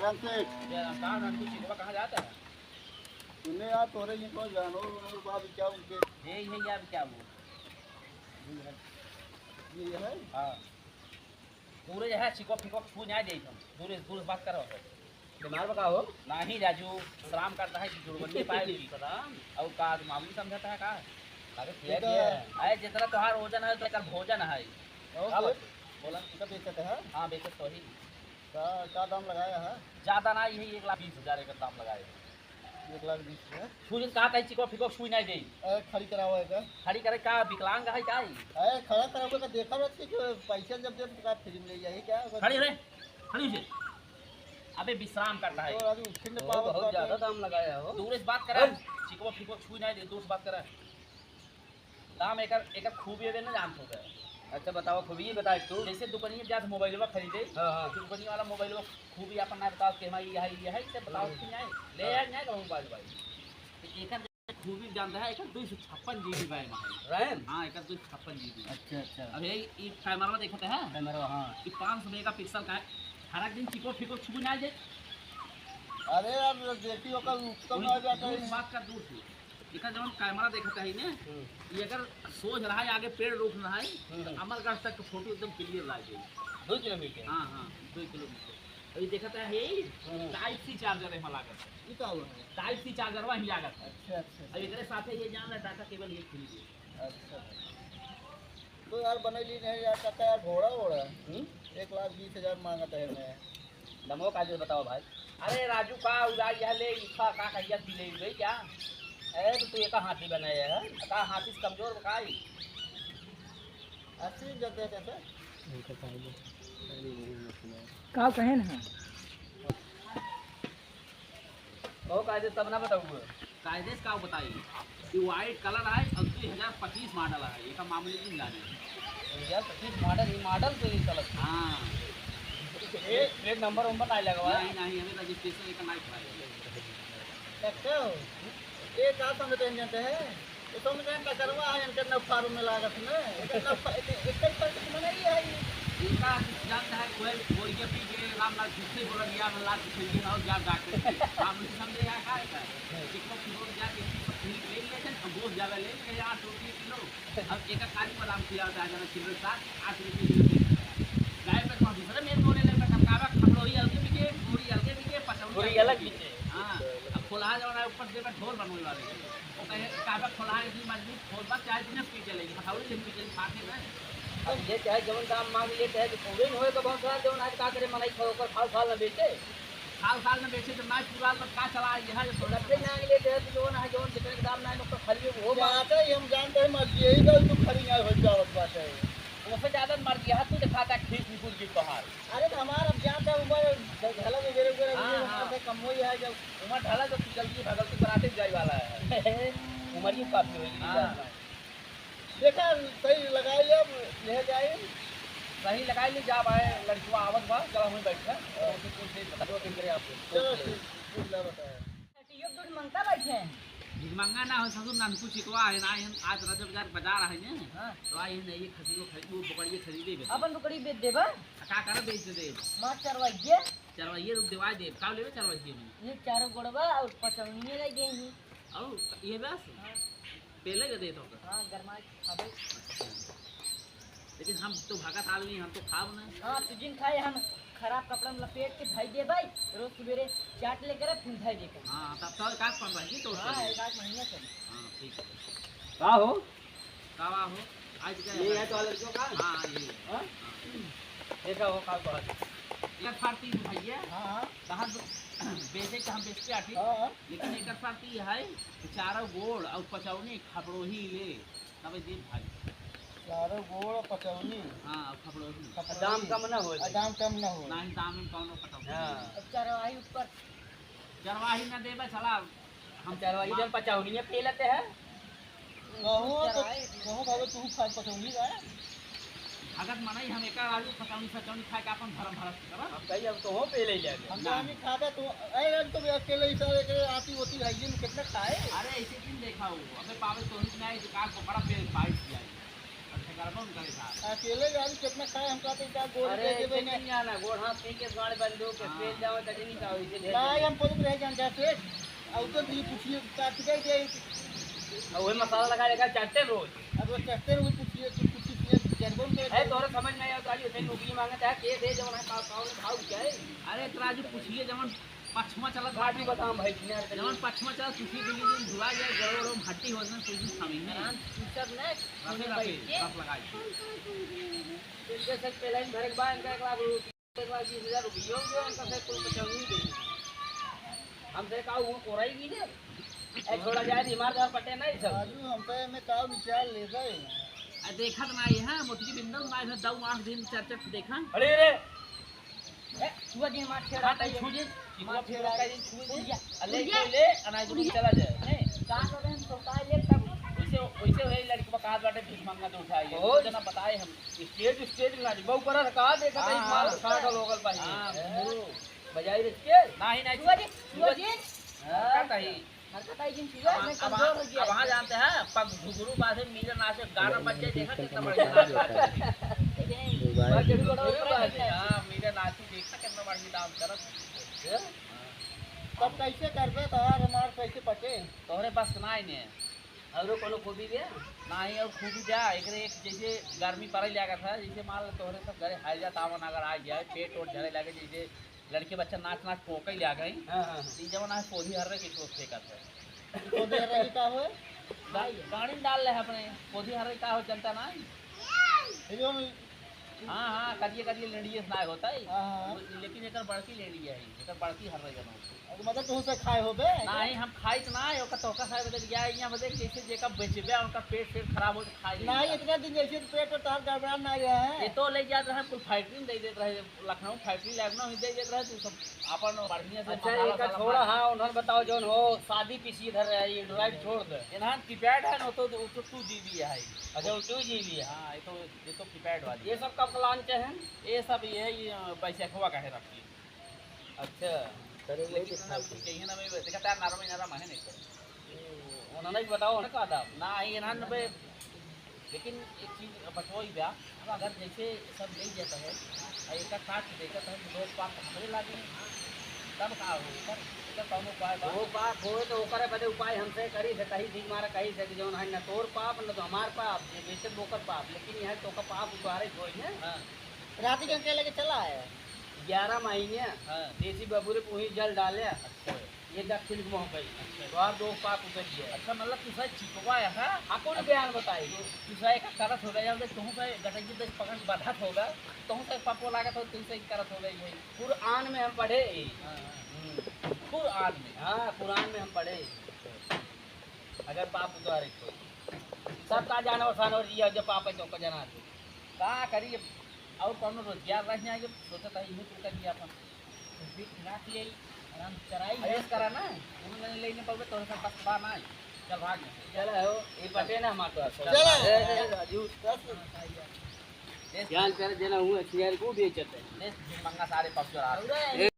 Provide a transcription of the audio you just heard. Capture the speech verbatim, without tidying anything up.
कहाँ से? ये कहाँ नाम कुछ हुआ, कहाँ जाता है? सुने यार, तोरे ये कौन जानो, उन्होंने बाप क्या उनके? ये, ये, ये अभी क्या हुआ? ये है? हाँ। दूरे जो है, छिको फिको छू नहीं दे हम। दूरे, दूरे से बात करो। बीमार बा का हो? नहीं राजू, सलाम करता है कि जुड़वन्नी पाए भी। सलाम। और का, मामूली समझता है का? अरे, ये किया तो क्या है? अरे, जितना तोहार वजन है, उतना कर भोजन है। और का फिर? बात? बोला। ये तो बेचत है? हाँ, बेचत तो ही। का, का दाम लगाया है? ज्यादा ना, यही एक लाख बीस हजार एक दाम लगाया है। एक लाख बीस हजार? सूरज कहा था, चिको फिको सुई नहीं दे। अरे, खड़ी कराओ है का? खड़ी करे का, विकलांग है का ई? अरे, खड़ा कराओ का, देखा रहत कि पैसा जब दे तो का फ्री में ले जाए क्या? खड़ी रे, खड़ी से। अबे विश्राम करता है। तो अभी उठे न तो पावत बहुत बाटे। ज्यादा दाम लगाया हो। दूर से बात करा, हट। चिको फिको छुई नहीं दे, दूर से बात करा। दाम एकर, एकर खूबी अबे न जानत हो गए। अच्छा बताओ, खूबी बताए तू। जैसे दुकानिया जात मोबाइलवा खरीदे, हाँ, हाँ। तो दुकानिया वाला मोबाइलवा खूबी अपन ना बताओ कि हमारी यह, यह है, इसे बताओ हम्म। कि नहीं। ले हाँ। यार, नहीं कहूँ बाज भाई। तो एकर खूबी जानता है, एकर दो सौ छप्पन जीबी रैम है। रैम? हाँ, एकर दो सौ छप्पन जीबी। अच्छा, अच्छा। अब ये, ये कैमरा देखते हैं? कैमरा, हाँ। ये पाँच सौ मेगापिक्सल का है। हर एक दिन चिको फिको छुप ना जाए। अरे यार, देखियो, कल उत्तम वही आ जाता है। दूर बात कर, दूर से। एकर जवन कैमरा देखत है ने, हम्म। ये अगर सोच रहा है, आगे पेड़ रोक रहा है, हम्म। तो अमरगढ़ तक के फोटो एकदम क्लियर लागे। दो किलोमीटर? हाँ, हाँ, दो किलोमीटर। अभी देखत है, ये हम्म। टाइप सी चार्जर है, लागत है। ये का हुआ है? टाइप सी चार्जर वही लागत है। अच्छा, अच्छा, अच्छा। अब एकरे साथे ये जान रहा, टाटा केबल ये फ्री है। अच्छा। तो यार, बनैली नहीं यार, कहता यार, घोड़ा, घोड़ा। हम्म? एक लाख बीस हजार मांगत है मैं। दमो का जो बताओ भाई। अरे राजू का उड़ा यह ले, इखा का कहिया पी ले गई क्या? अरे तो तू एक हाथी बनाए है, का हाथी से कमजोर बा का ई? अस्सी जब दे देते। का कहे ना? ओ कायदे तब ना बताऊँ। कायदे से का बताई? ये वाइट कलर है और दो हज़ार पच्चीस मॉडल है, ये का मामूली दिन लाने। दो हज़ार पच्चीस मॉडल, ये मॉडल तो ये चलत है। हाँ। ये प्लेट नंबर वंबर नहीं लगवा। नहीं, नहीं, अभी रजिस्ट्रेशन एक नहीं कराया। अच्छा हो। ये का समझते हैं, जानते हैं? ये तो उनका कचरवा है, इनके नफा में लागत में। इनके नफा, इनके, इनके फर्क में नहीं है ये। इनका जानता है, कोई बोल के पी के रामलाल झूठे बोला, रामलाल झूठे और जा डॉक्टर के। आप नहीं समझे यहाँ का है का? कितना किलो जाके पत्नी ले लिया था, हम बहुत ज्यादा ले लिए, आठ रुपये किलो। अब एक काली बादाम खिया होता है, जना किलो सात, आठ रुपये किलो दे देता है। गाय में तो दूसरे में बोले ले, मैं कब काबा खपड़ोही अलगे बिके, बोरी अलगे बिके, पचौड़ी पूरी अलगे अलग बिके। बिके। हाँ, अब खोलहा जवाना ऊपर से ढोल बनवे वाले हैं। तो कहे, काबा खोलहा इतनी मजबूत खोल बा, चाहे दिन पी चलेगी, पचौड़ी दिन पी चलेगी, खा के ना। अब ये चाहे जवन दाम मांग ले, चाहे जो पूरे में होए तो बहुत सारा जवन आज का करे, मनई खा, ओकर खाल खाल न बेचे। साल साल में बेचे तो ना पूरा तो का चला, यह जो थोड़ा लफड़े ना ले दे तो जो ना है, जो जितने के दाम ना है, तो खाली वो बा। ज्यादा ही हम जानते हैं, मर्जी यही गल तो खड़ी ना हो जावत बाटे। ओसे ज्यादा मर्जी है, तू दिखाता खींच निकुल की तोहार। अरे तो हमार अब जानते हैं, उम्र ढला जो मेरे ऊपर हाँ, ये हाँ। हमारे कम वही है, जब उम्र ढला तो तू जल्दी भगलती कराटे जाए वाला है। उम्र ही काफी होगी, हाँ। जानता है। देखा, सही लगाई, अब ले जाए। सही लगाई, ले जा भाई, लड़कवा आवत बा, चला हुई बैठा। हाँ। तो कुछ दे, दो दिन करे आपको। चलो, ठीक, ठीक, ला बताया। यो दूध मंगता बैठे हैं। भिखमंगा ना हो ससुर, ननकू चिकवा है ना, हम आज रजब बाजार, बाजार आए हैं। हाँ। तो आए हैं, ये खसी को खरीद, वो बकरिए खरीदे बे। अपन बकरी बेच देबा? आ, का करब, बेच दे। मार चरवाइए। चरवाइए रुक देवाई दे, का लेबे चरवाइए में? ये चारों गोड़वा और पचौनिए ले गए हैं। और ये बस? हाँ। पहले के देत होगा। हाँ, गरमाई खाबे। अच्छा। लेकिन हम तो भगत आदमी, हम तो खाब ना। हाँ, तू जिन खाए, हम खराब कपड़ा में लपेट के धई देबै, रोज सुबेरे चाट लेकर फिर धई देकर। हाँ, तब तो एक आध पन रही तो हाँ, चलिए। एक आध महीना चली। हाँ, ठीक है। का हो? का बा हो? आज क्या ले है? आए तो लड़कियों का? हाँ, हाँ, ये है। हाँ? देखा हो, का कहत है? एक साल तीन भैया। हाँ, हाँ। कहाँ दो-, बेचे के हम बेचते आटी। हाँ, हाँ। लेकिन एक साल तीन है, चारों गोड़ और पचौनी खपड़ोही ले। तबे दे भाई। चारों गोड़ पचौनी। हाँ, खपड़ोही। खपड़ोही। दाम कम ना होए। आ, दाम कम ना होए। नाही, दाम में कौनो कटौती हाँ। नहीं। अब चरवाही ऊपर। चरवाही ना देबे साला। हम चरवाही जन पचौनिया पी लेते हैं। कहूँ तो, चरवाही। कहूँ बाबा तू खा पचौनी का। भगत मनई हम एका आलू पचौनी सचौनी खाए के अपन भरम भरत करब। हम कही अब तो हो पी ले जाके। हम ना। तो हम ही खाते तो, अरे हम तो अकेले ही सारे के आती होती है, ये कितना खाए? अरे ऐसे दिन देखा हो, अबे पावे तो ही नहीं, जो काल पकड़ा पे पाई दिया है। अकेले गाड़ी कितना खाए, हमका तो का गोली अरे, दे देबे कितनी ना। जाना, गोड़ हाथ पी के गाड़ी बंदूक के हाँ। तेल जाओ, तजनी का होई, दे दे। नहीं, हम पहुंच रहे जान जाते। और तो भी पूछिए, काट के दे। और वही मसाला लगा लेकर चढ़ते रोज। अब वो चढ़ते रोज पूछिए, तो पूछिए, जरबन पे है, तोरे समझ में आया, तो आज उसे नौकरी मांगत है, के दे, जवन है, का, कौन भाव क्या है? अरे, तो राजू पूछिए, जवन पछवा चलत राजू बाटे। बताओ भाई, किनारे पे जवन पछवा चलत, किसी दिन, दिन धुआ जाए, गड़ो, गड़ो, हड्डी हो जाए, कोई दिन खावी नहीं। हाँ, तू सब ना, रफे, रफे, बैठ के। रफ लगाई। इनके से पहले ही भरे के बाद इनका एक लाख रुपये, एक लाख बीस हजार रुपये हो गए, इनका से कोई बचाव नहीं दे। हमसे कहा, वो कोराई भी ना। ए, छोड़ा जाए, दिमाग और पटे नहीं सब। राजू, हम पे में का विचार ले गए? आ, देखत ना ये, हाँ, मोती बिंदल, ना इधर दऊ आँख दिन चर्चा देखा। अरे रे, ए, छुआ जी, मार छेड़ा हाँ, तई छू जी। मार छेड़ा। छू जी। अले उड़िया। कोई ले, अनाज उड़िया। चला जाए। नहीं। कहाँ से हम तो कहाँ ये तब? वैसे, वैसे वही लड़की को कहा बाटे भीख मांगा तो उठाइए। ओ। जना बताए हम। स्टेज, स्टेज ना जी। बहु करा था, कहा देखा था, हाँ, माल हाँ। सारा का लोकल पाई। हाँ, घुंगरू। बजाई रच के। नहीं, नहीं, छुआ जी, छुआ जी। हाँ। का कही? हरकत आई जिन चीज़ है, अब, मैं अब, कमज़ोर हो गया। अब हाँ जानते हैं, पग घुघरू बाजे, मीरा नाचे, गाना बज जाए, देखा कितना बढ़िया नाच आता है। मोबाइल बस जरूर बड़ा ऊपर है। हाँ, मीरा नाची, देखा कितना बढ़िया डांस करत। तब कैसे करबे, तोहार हमार कैसे पटे? तोहरे पास ना आइने। औरो कोनो खूबी बे? नाही, और खूबी बे, एकरे एक जैसे गर्मी पड़े लागत है, जैसे मान लो तोहरे सब घरे हैजा तावन अगर आ गया, पेट ओट झरे लगे, जैसे लड़के बच्चा नाच नाच पोकई ले आ गई। हाँ, हाँ, हाँ। ई जवन आज पोधी हर्रे के चोट फेंकत है। पोधी हर्रे का होए? गा-, गाड़ी में डाल ले अपने, पोधी हर्रे का हो जनता ना? ये जो हाँ, हाँ, करिए, करिए, लेंडिए से ना होता है। हाँ, हाँ। वो, लेकिन एकर बड़की लेंडिया है, एकर बड़की हर्रे जन होती है। अब मतलब तुम से खाए हो बे? नहीं, हम खाई तो ना है, ओकर तोका खाए बदे गया है, यहाँ बदे कैसे जेका बेचबे, उनका पेट, पेट खराब हो तो खाए नहीं, नहीं। इतना दिन जैसे पेट तो तार गड़बड़ा ना गया है। ये तो ले जात रहे, कुल फैक्ट्री में दे देत रहे। लखनऊ फैक्ट्री लखनऊ ही दे देत रहे, तू सब आपन बढ़िया से अच्छा, मसाला एक वसाला छोड़ा, मार। हाँ, उन्होंने बताओ, जौन हो, शादी पीसी इधर है, ये Android छोड़ दे। इन्हान keypad है ना, तो, तो, तो two GB है। अच्छा, वो two GB है। हाँ, ये तो, ये तो keypad वाली ये है। सब कब का launch है? ये सब ये, ये, अ, बैसखवा का है रखी। अच्छा। लेकिन ना, कुछ कहिए ना, मैं देखा था, नरम ही नरम है नहीं तो। उन्होंने भी बताओ ना का दाम। ना, ये ना, ना, लेकिन एक चीज बचोई बा, अगर जैसे सब ले जाता है, आ एकर काट के देखत है, तो दो पाक हमरे लागे, तब का हो, एकर, एकर कौनो उपाय बा? दो पाक होए तो ओकरे बदे उपाय हमसे करी से, कही थी मारा, कही से कि जौन है न तोर पाप, न तो हमार पाप, जे बेचत ओकर पाप, लेकिन यहाँ तो ओकर पाप उतारे कोई है। हाँ। राती के अंके लेके चला है। ग्यारह महीने, हाँ। देसी बबुरे को वहीं जल डाले। अच्छा। ये दक्षिण को मोह गई। अच्छा। तो आप दो पाप उतर गया। अच्छा, मतलब तू सही चिकवा है, हाँ? हाँ, कौन बयान बताई? तू सही का करत होगा, या तो तू सही गटकी दस पकड़ के बाधत होगा, तू सही पापो लागत हो, तू सही करत होगा यही। कुरान में हम पढ़े। हाँ, हाँ। हम्म। कुरान में। हाँ, कुरान में हम पढ़े। अगर पाप उतारे तो। सबका जानवर सानवर जिया जो पाप है तो को जना दे। का करी अब? और कौनो रोजगार रह जाए, जब सोचत है, इहे कुल करी अपन। तो फिर खिला के आई, आराम से चराई अरे, है। करा ना, उन्होंने ले नहीं पावे, तो सब बस बा ना। चल भाग यहाँ से। चल हो, ये पटे ना हमारे पास। चल, ए, ए, राजू। बस। ध्यान कर, देना हुआ, सियार को बेचते हैं। देख, मंगा सारे पक्ष और आप।